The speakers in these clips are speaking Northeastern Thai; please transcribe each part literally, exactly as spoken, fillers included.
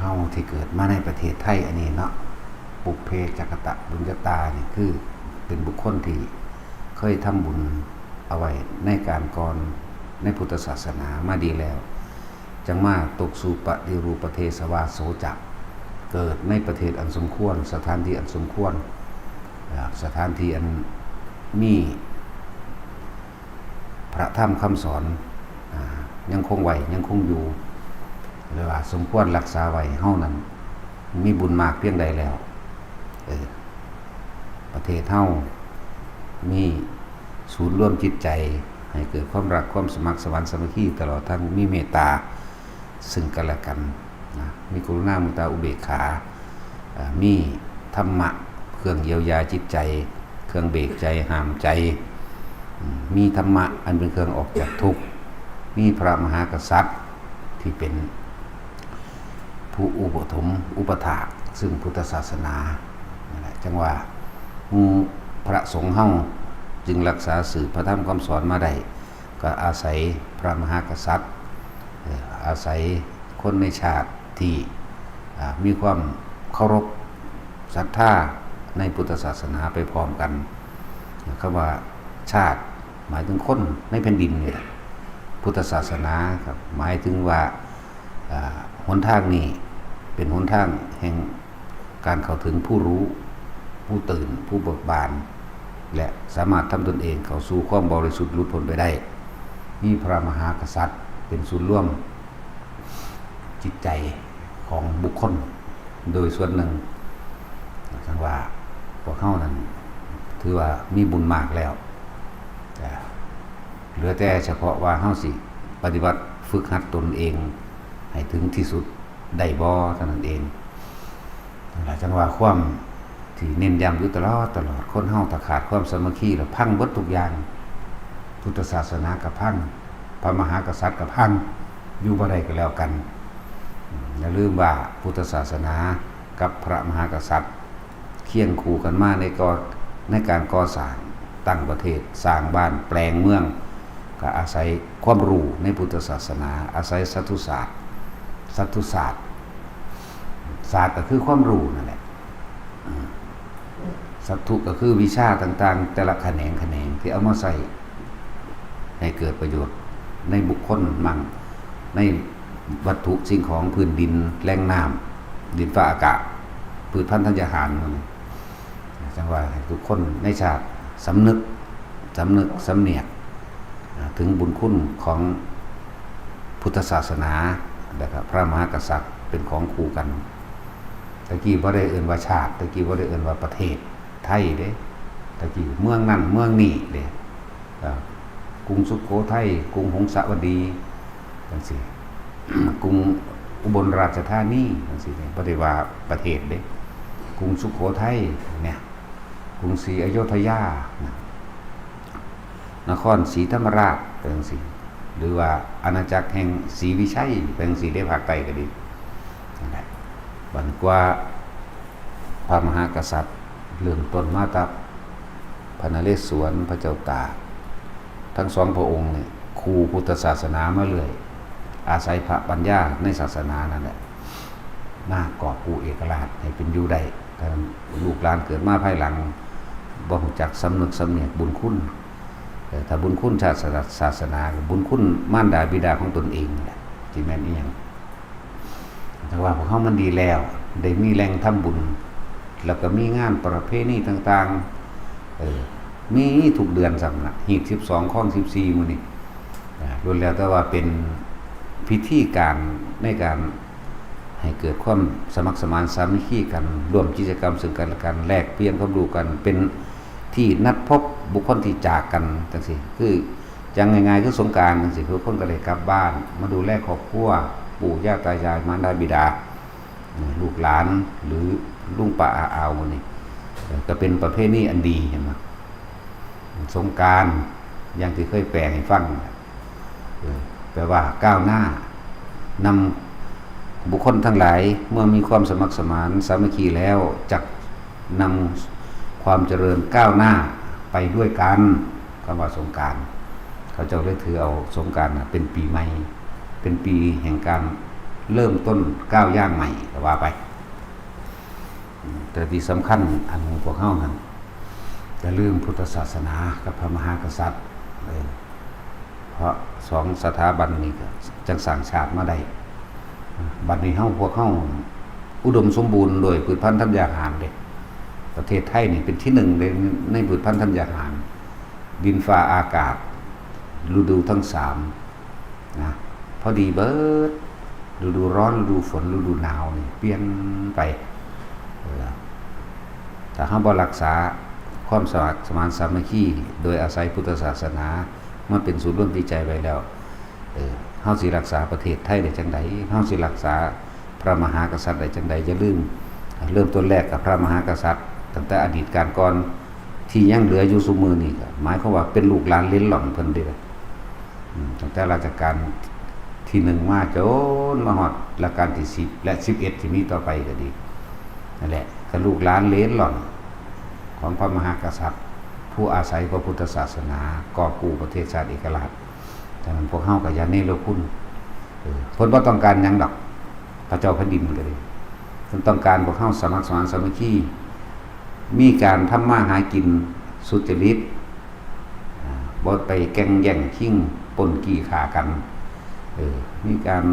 เฮาที่เกิดมาในประเทศไทยอันนี้เนาะ ปุพเพจักตะบุญญาตานี่คือเป็นบุคคลที่เคยทำบุญเอาไว้ในการก่อนในพุทธศาสนามาดีแล้ว จังมาตกสู่ปฏิรูปประเทศวาโสจัก เกิดในประเทศอันสมควร สถานที่อันสมควร อ่า สถานที่อันมีพระธรรมคำสอน อ่า ยังคงไว้ยังคงอยู่ หรือว่าสมควรรักษาไว้ เฮานั้นมีบุญมากเพียงใดแล้ว เออ ประเทศเฮามีศูนย์รวมจิตใจ ให้เกิดความรักความสมัครสมานสามัคคี ตลอดทั้งมีเมตตาซึ่งกันและกันนะ มีกรุณามุทิตาอุเบกขา อ่า มีธรรมะเครื่องเยียวยาจิตใจ เครื่องเบรกใจห้ามใจ อืม มีธรรมะอันเป็นเครื่องออกจากทุกข์ มีพระมหากษัตริย์ที่เป็นผู้อุปถัมภ์อุปถากซึ่งพุทธศาสนา นั่นแหละ จังว่าหมู่พระสงฆ์เฮาจึงรักษาสืบพระธรรมคำสอนมาได้ ก็อาศัยพระมหากษัตริย์ เอ่อ อาศัยคนในชาติที่ อ่า มีความเคารพศรัทธาในพุทธศาสนาไปพร้อมกัน คำว่าชาติหมายถึงคนในแผ่นดินนี่แหละ พุทธศาสนาครับ หมายถึงว่า อ่า หนทางนี้เป็นหนทางแห่งการเข้าถึงผู้รู้ ผู้ตื่น ผู้เบิกบาน และสามารถทำตนเองเข้าสู่ความบริสุทธิ์หลุดพ้นไปได้ มีพระมหากษัตริย์เป็นศูนย์รวมจิตใจของบุคคลโดยส่วนหนึ่ง จังว่าพวกเฮานั้นถือว่ามีบุญมากแล้ว แต่เหลือแต่เฉพาะว่าเฮาสิปฏิบัติฝึกหัดตนเองให้ถึงที่สุดได้บ่เท่านั้นเอง นั่นล่ะ จังว่าความที่เน้นย้ำอยู่ตลอดตลอด คนเฮาถ้าขาดความสามัคคีแล้วพังเบิดทุกอย่าง พุทธศาสนาก็พัง พระมหากษัตริย์ก็พัง อยู่บ่ได้ก็แล้วกัน อย่าลืมว่าพุทธศาสนากับพระมหากษัตริย์เคียงคู่กันมาในก่อ ในการก่อสร้างตั้งประเทศ สร้างบ้าน แปลงเมือง ก็อาศัยความรู้ในพุทธศาสนา อาศัยสัตตุศาสตร์ สัตตุศาสตร์ ศาสตร์ก็คือความรู้นั่นแหละ อืม สัตตุก็คือวิชาต่างๆ แต่ละแขนงแขนงที่เอามาใช้ให้เกิดประโยชน์ในบุคคลมั่ง ในวัตถุสิ่งของ พื้นดิน แหล่งน้ำ ดินฟ้าอากาศ พืชพันธุ์ธัญญาหารหมู่นี้ จังว่าให้ทุกคนในชาติสำนึก สำนึกสำเนียก อ่า ถึงบุญคุณของพุทธศาสนา และก็พระมหากษัตริย์เป็นของคู่กัน ตะกี้บ่ได้เอิ้นว่าชาติ ตะกี้บ่ได้เอิ้นว่าประเทศไทยเด้ ตะกี้เมืองนั่นเมืองนี้เด้ อ่า กรุงสุโขทัย กรุงหงสาวดี จังซี้ กรุงอุบลราชธานี จังซี้เนี่ย บ่ได้ว่าประเทศเด้ กรุงสุโขทัยเนี่ย กรุงศรีอยุธยา นครศรีธรรมราช เป็นจังซี้ หรือว่าอาณาจักรแห่งศรีวิชัย เป็นจังซี้เด้ ภาคใต้ก็ดี นั่นแหละ บัดกว่าพระมหากษัตริย์เริ่มต้นมาแต่พระนเรศวร พระเจ้าตาก ทั้งสองพระองค์นี่คู่พุทธศาสนามาเรื่อย อาศัยพระปัญญาในศาสนานั่นแหละ มากอบกู้เอกราชให้เป็นอยู่ได้ ถ้าลูกหลานเกิดมาภายหลัง บ่รู้จักสำนึกสำเนียกบุญคุณ เอ่อ ถ้าบุญคุณชาติศาสนา บุญคุณมารดาบิดาของตนเองนี่แหละ สิแม่นอีหยัง แต่ว่าพวกเฮามันดีแล้ว ได้มีแหล่งทำบุญ แล้วก็มีงานประเพณีต่างๆ เออ มีทุกเดือนซ้ำนะ ฮีตสิบสอง คองสิบสี่ มื้อนี้ อ่า ล้วนแล้วแต่ว่าเป็นพิธีการในการให้เกิดความสมัครสมานสามัคคีกัน ร่วมกิจกรรมซึ่งกันและกัน แลกเปลี่ยนความรู้กัน เป็นที่นัดพบบุคคลที่จากกันจังซี้ คือจังง่ายๆ คือสงกรานต์จังซี้ ทุกคนก็ได้กลับบ้าน มาดูแลครอบครัว ปู่ย่าตายาย มารดาบิดา ลูกหลาน หรือลุงป้าอาอาวหมู่นี้ เอ่อ ก็เป็นประเพณีอันดี เห็นบ่ สงกรานต์ อย่างที่เคยแปลให้ฟัง เอ่อ แปลว่าก้าวหน้า นำบุคคลทั้งหลาย เมื่อมีความสมัครสมานสามัคคีแล้ว จักนำความเจริญก้าวหน้าไปด้วยกัน คำว่าสงกรานต์ เขาเจ้าเลยถือเอาสงกรานต์น่ะเป็นปีใหม่ เป็นปีแห่งการ เริ่มต้นก้าวย่างใหม่ก็ว่าไป แต่ที่สำคัญอันของพวกเฮาหั่น อย่าลืมพุทธศาสนากับพระมหากษัตริย์ เออ เพราะสองสถาบันนี้ก็จั่งสร้างชาติมาได้ บัดนี้เฮา พวกเฮาอุดมสมบูรณ์โดยพืชพันธุ์ธัญญาหารเด้ ประเทศไทยนี่เป็นที่หนึ่งเลยในพืชพันธุ์ธัญญาหาร ดินฟ้าอากาศ ฤดูทั้งสาม นะ พอดีเบิด ฤดูร้อน ฤดูฝน ฤดูหนาวนี่เปลี่ยนไป เออ ถ้าเฮาบ่รักษาความสมัครสมานสามัคคี โดยอาศัยพุทธศาสนามาเป็นศูนย์รวมจิตใจไว้แล้ว เออ เฮาสิรักษาประเทศไทยได้จั่งใด เฮาสิรักษาพระมหากษัตริย์ได้จั่งใด อย่าลืม เริ่มต้นแรกกับพระมหากษัตริย์ ตั้งแต่อดีตกาลก่อน ที่ยังเหลืออยู่ซุมื้อนี้ก็หมายความว่าเป็นลูกหลานเหลนหล่องเพิ่นเด้อ อืม ตั้งแต่รัชกาลที่หนึ่งมาจนมาฮอดรัชกาลที่สิบและสิบเอ็ดที่มีต่อไปก็ดี นั่นแหละ ก็ลูกหลานเหลนหล่องของพระมหากษัตริย์ ผู้อาศัยพระพุทธศาสนากอบกู้ประเทศชาติเอกราช ฉะนั้นพวกเฮาก็อย่าเนรคุณ เออ เพิ่นบ่ต้องการหยังดอก พระเจ้าแผ่นดินก็ดี เพิ่นต้องการพวกเฮาสมัครสมานสามัคคี มีการทำมาหากินสุจริต อ่า บ่ไปแก่งแย่งชิงปล้นจี้ฆ่ากัน เออ มีการ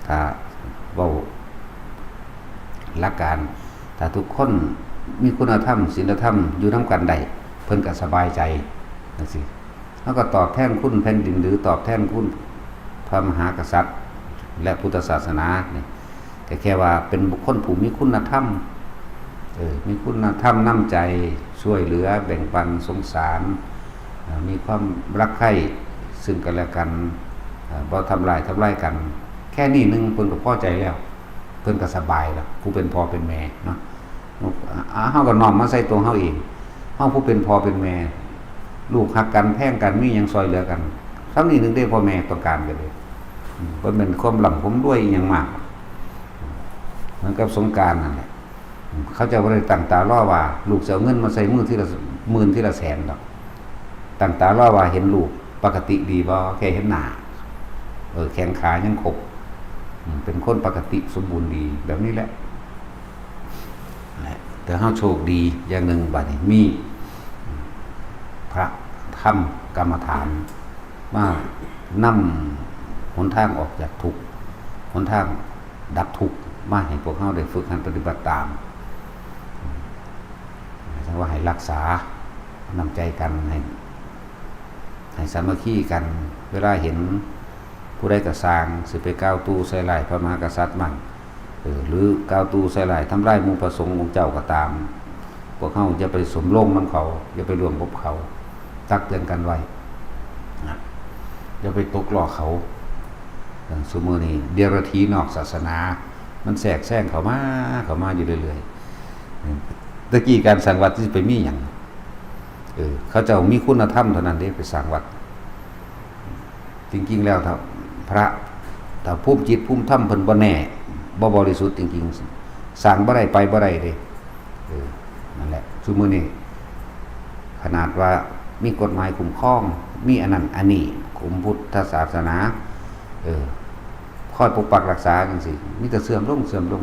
ถ้าเว้าหลักการ ถ้าทุกคนมีคุณธรรม ศีลธรรมอยู่นำกันได้ เพิ่นก็สบายใจจั่งซี้ เฮาก็ตอบแทนคุณแผ่นดิน หรือตอบแทนคุณพระมหากษัตริย์ และพุทธศาสนานี่ ก็แค่ว่าเป็นบุคคลผู้มีคุณธรรม เออ มีคุณธรรมน้ำใจ ช่วยเหลือ แบ่งปัน สงสาร เอ่อ มีความรักใคร่ซึ่งกันและกัน เอ่อ บ่ทำร้ายทำลายกัน แค่นี้หนึ่งเพิ่นก็พอใจแล้ว เพิ่นก็สบายแล้ว ผู้เป็นพ่อเป็นแม่เนาะ อ่า เฮาก็น้อมมาใส่ตัวเฮาเอง เฮาผู้เป็นพ่อเป็นแม่ ลูกฮักกัน แพงกัน มีหยังซอยเหลือกัน ส่ำนี้หนึ่งเด้ พ่อแม่ต้องการก็เลย อืม บ่แม่นความร่ำความรวยอิหยังมาก เหมือนกับสงกรานต์นั่นแหละ อืม เขาเจ้าบ่ได้ตั้งตารอว่า ลูกสิเอาเงินมาใส่มือทีละหมื่นทีละแสนดอก ตั้งตารอว่าเห็นลูกปกติดีบ่ แค่เห็นหน้า เออ แข้งขายังครบ อืม เป็นคนปกติสมบูรณ์ดี แบบนี้แหละ และ แต่เฮาโชคดีอย่างหนึ่ง บัดนี้มีพระธรรมกรรมฐาน มานำหนทางออกจากทุกข์ หนทางดับทุกข์ มาให้พวกเฮาได้ฝึกหัดปฏิบัติตาม จั่งว่าให้รักษาน้ำใจกัน ให้ ให้สามัคคีกัน เวลาเห็นผู้ใดก็ซ่าง สิไปกล่าวตู่ใส่ร้ายพระมหากษัตริย์มั่ง เออ หรือกล่าวตู่ใส่ร้ายทำลายหมู่พระสงฆ์องค์เจ้าก็ตาม พวกเฮาอย่าไปสมลงนำเขา อย่าไปร่วมกับเขา ตักเตือนกันไว้นะ อย่าไปตกล้อเขา เออ ซุมื้อนี้เดรัจฉีนอกศาสนา มันแทรกแซงเข้ามา เข้ามาอยู่เรื่อยๆ อืม แต่กี้การสร้างวัดสิไปมีหยัง เออ เขาเจ้ามีคุณธรรมเท่านั้นเด้ ไปสร้างวัด จริงๆ แล้วถ้าพระ ถ้าภูมิจิตภูมิธรรมเพิ่นบ่แน่ บ่บริสุทธิ์จริงๆ สร้างบ่ได้ ไปบ่ได้เด้ เออ นั่นแหละ ซุมื้อนี้ ขนาดว่ามีกฎหมายคุ้มครอง มีอันนั้นอันนี้ คุมพุทธศาสนา เออ คอยปกปักรักษาจั่งซี้ มีแต่เสื่อมลง เสื่อมลง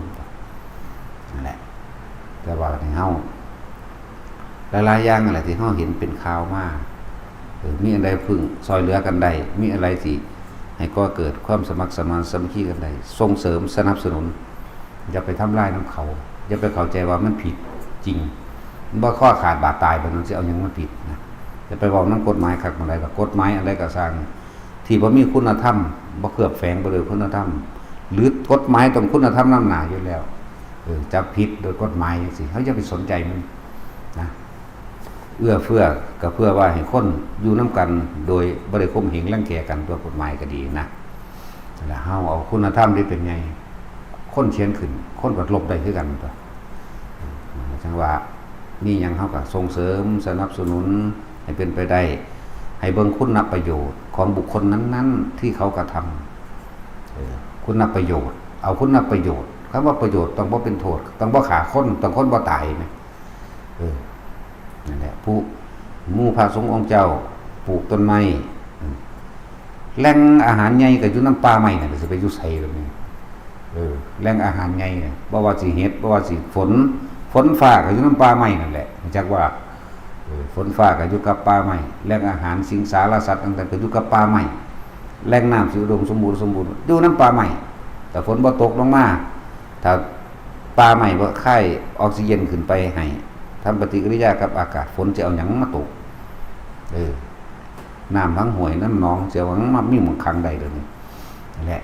นั่นแหละ แต่ว่าในเฮา หลายๆ อย่างนั่นแหละที่เฮาเห็นเป็นข่าวมา เออ มีอันใดพึ่งซอยเหลือกันได้ มีอะไรที่ให้ก่อเกิดความสมัครสมานสามัคคีกันได้ ส่งเสริมสนับสนุน อย่าไปทำลายนำเขา อย่าไปเข้าใจว่ามันผิดจริง มันบ่คอขาดบาดตาย บัดนั้นสิเอาหยังมาผิดนะ อย่าไปเว้านำกฎหมายคักปานใด ว่ากฎหมายอันใดก็ซ่าง ที่บ่มีคุณธรรม บ่เคลือบแฝงไปด้วยคุณธรรม หรือกฎหมายต้องคุณธรรมนำหน้าอยู่แล้ว เออ จับผิดโดยกฎหมายจั่งซี้ เฮาอย่าไปสนใจมันนะ เอื้อเฟื้อก็เพื่อว่าให้คนอยู่นำกันโดยบ่ได้ข่มเหงรังแกกัน ตัวกฎหมายก็ดีนะ นั่นล่ะ เฮาเอาคุณธรรมที่เป็นใหญ่ คนเขียนขึ้น คนก็ลบได้คือกันตั๊ว เออ จั่งว่ามีหยังเฮาก็ส่งเสริมสนับสนุนให้เป็นไปได้ ให้เบิ่งคุณประโยชน์ของบุคคลนั้นๆ ที่เขากระทำ เออ คุณประโยชน์ เอาคุณประโยชน์ คำว่าประโยชน์ต้องบ่เป็นโทษ ต้องบ่ฆ่าคน ต้องคนบ่ตายนะ เออ นั่นแหละ ผู้ หมู่พระสงฆ์องค์เจ้าปลูกต้นไม้ อืม แหล่งอาหารใหญ่ก็อยู่นำป่าไม้นั่นล่ะ สิไปอยู่ไสล่ะนี่ เออ แหล่งอาหารใหญ่น่ะ บ่ว่าสิเห็ด บ่ว่าสิฝน ฝนฟ้าก็อยู่นำป่าไม้นั่นแหละ จักว่า เออ ฝนฟ้าก็อยู่กับป่าไม้ แหล่งอาหารสิงสารสัตว์ต่างๆก็อยู่กับป่าไม้ แหล่งน้ำสิอุดมสมบูรณ์ สมบูรณ์ อยู่นำป่าไม้ แต่ฝนบ่ตกลงมา ถ้าป่าไม้บ่คายออกซิเจนขึ้นไปให้ ทำปฏิกิริยากับอากาศ ฝนสิเอาหยังมาตก เออ น้ำทั้งห้วยน้ำหนองสิเอาหยังมามีหม่องขังได้เดี๋ยวนี้ นั่นแหละ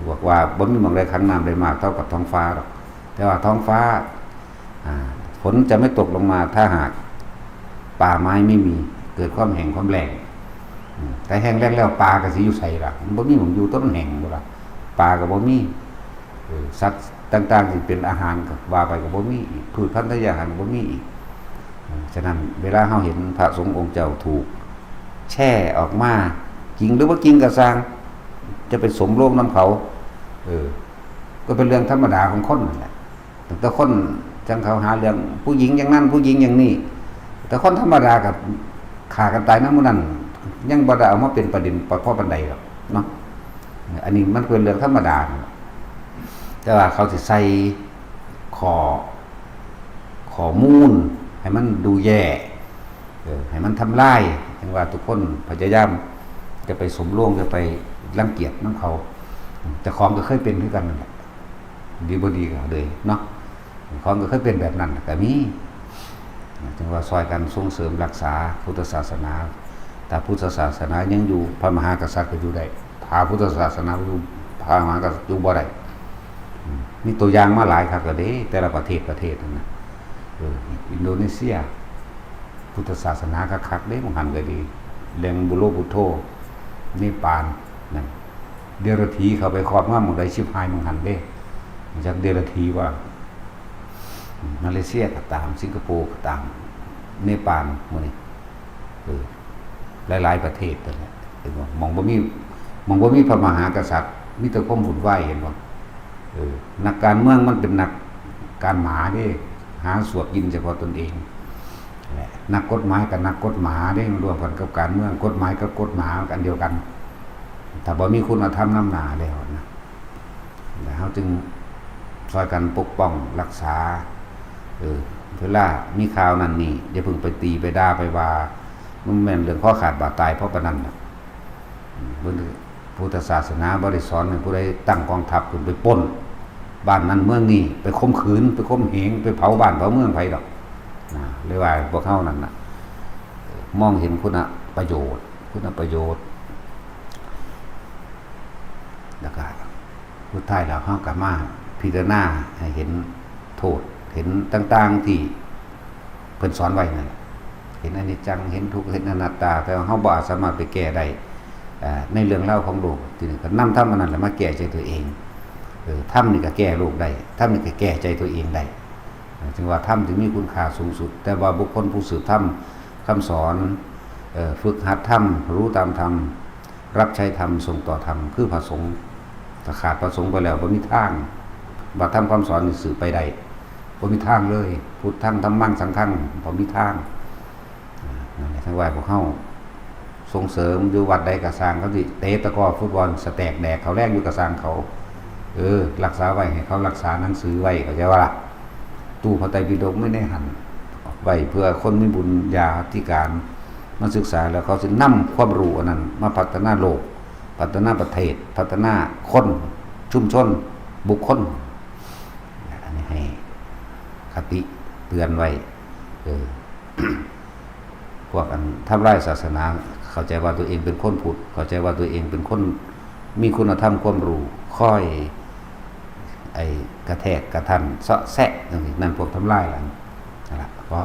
บอกว่าบ่มีหม่องใดขังน้ำได้มากเท่ากับท้องฟ้าหรอก แต่ว่าท้องฟ้า อ่า ฝนจะไม่ตกลงมาถ้าหากป่าไม้ไม่มี เกิดความแห้งความแล้ง อืม แต่แห้งแล้งแล้วปลาก็สิอยู่ไสล่ะ มันบ่มีหม่องอยู่ ต้นมันแห้งหมดล่ะ ปลาก็บ่มี เออ สัตว์ต่างๆที่เป็นอาหารก็ว่าไปก็บ่มีอีก พืชพันธุ์ธัญญาหารก็บ่มีอีก เออ ฉะนั้นเวลาเฮาเห็นพระสงฆ์องค์เจ้าถูกแชร์ออกมา จริงหรือบ่จริงก็ซ่าง จะไปสมโลงนำเขา เออ ก็เป็นเรื่องธรรมดาของคนนั่นแหละ แต่คนจั่งเขาหาเรื่องผู้หญิงอย่างนั้น ผู้หญิงอย่างนี้ แต่คนธรรมดาก็ฆ่ากันตายนำหมู่นั้น ยังบ่ได้เอามาเป็นประเด็นพอปานใดหรอกเนาะ อันนี้มันเป็นเรื่องธรรมดา แต่ว่าเขาสิใส่ข้อ ข้อมูลให้มันดูแย่ เออ ให้มันทำลาย จั่งว่าทุกคนพยายามจะไปสมโลง จะไปรังเกียจนำเขา เจ้าของก็เคยเป็นคือกันนั่นแหละ ดีบ่ดีก็เลยเนาะ เจ้าของก็เคยเป็นแบบนั้นก็มี จั่งว่าซอยกันส่งเสริมรักษาพุทธศาสนา ถ้าพุทธศาสนายังอยู่ พระมหากษัตริย์ก็อยู่ได้ ถ้าพุทธศาสนาอยู่ พระมหากษัตริย์อยู่บ่ได้ อืม มีตัวอย่างมาหลายคักแล้วเด้ แต่ละประเทศประเทศนั่นน่ะ เออ อินโดนีเซีย พุทธศาสนาคักๆเด้ หม่องหั้นก็ดี แหล่งบุโรบุโธ เนปาลนั่น เดรัจฉีเข้าไปครอบงำหม่องใด ฉิบหายหม่องหั้นเด้ จักเดรัจฉีว่า อืม มาเลเซียก็ตาม สิงคโปร์ก็ตาม เนปาลหมู่นี้ เออ หลายๆประเทศนั่นแหละ เห็นบ่ หม่องบ่มี หม่องบ่มีพระมหากษัตริย์ มีแต่ความวุ่นวาย เห็นบ่ เออ นักการเมืองมันเป็นนักการหมาเด้ หาสวบกินเฉพาะตนเอง แหละ นักกฎหมายกับนักกฎหมาเด้ มันร่วมกันกับการเมือง กฎหมายกับกฎหมาอันเดียวกัน ถ้าบ่มีคุณธรรมนำหน้าแล้วนะ แล้วเฮาจึงซอยกันปกป้องรักษา เออ เวลามีข่าวนั่นนี่ อย่าเพิ่งไปตีไปด่าไปว่า มันแม่นเรื่องคอขาดบาดตายเพราะปานนั้นน่ะ อืม พุทธศาสนาบ่ได้สอนให้ผู้ใดตั้งกองทัพขึ้นไปปล้นบ้านนั้นเมืองนี้ ไปข่มขืน ไปข่มเหง ไปเผาบ้านเผาเมืองไผดอก นะ เลยว่าพวกเฮานั่นน่ะ มองเห็นคุณประโยชน์ คุณประโยชน์ แล้วก็สุดท้ายแล้วเฮาก็มาพิจารณาให้เห็นโทษ เห็นต่างๆที่เพิ่นสอนไว้นั่นแหละ เห็นอนิจจัง เห็นทุกข์ เห็นอนัตตา แต่ว่าเฮาบ่อาจสามารถไปแก้ได้ อ่า ในเรื่องราวของโลก ทีนี้ก็นำธรรมอันนั้นแหละมาแก้ใจตัวเอง เออ ธรรมนี่ก็แก้โลกได้ ธรรมนี่ก็แก้ใจตัวเองได้ เออ จึงว่าธรรมจึงมีคุณค่าสูงสุด แต่ว่าบุคคลผู้สืบธรรมคำสอน เออ ฝึกหัดธรรม รู้ตามธรรม รับใช้ธรรม ส่งต่อธรรม คือพระสงฆ์ ถ้าขาดพระสงฆ์ไปแล้วบ่มีทาง ว่าธรรมคำสอนนี่สืบไปได้ บ่มีทางเลย พุทธัง ธัมมัง สังฆัง บ่มีทาง อ่า นั่นแหละ ทั้งว่าพวกเฮาส่งเสริมอยู่วัดใดก็ซ่าง เขาสิเตะตะกร้อฟุตบอลสแต็กแดกข้าวแลงอยู่ก็ซ่างเขา เออ รักษาไว้ให้เขารักษาหนังสือไว้ เข้าใจบ่ล่ะ ตู้พระไตรปิฎกมีในหั้น ไว้เพื่อคนมีบุญญาธิการมาศึกษา แล้วเขาสินำความรู้อันนั้นมาพัฒนาโลก พัฒนาประเทศ พัฒนาคน ชุมชน บุคคล อันนี้ให้คติเตือนไว้ เออ พวกอันทำลายศาสนา เข้าใจว่าตัวเองเป็นคนพุทธ เข้าใจว่าตัวเองเป็นคนมีคุณธรรมความรู้ คอย ไอ้กระแทกกระทันเซาะแซะจั่งซี้ นั่นพวกทำลายล่ะ นั่นล่ะ เพราะ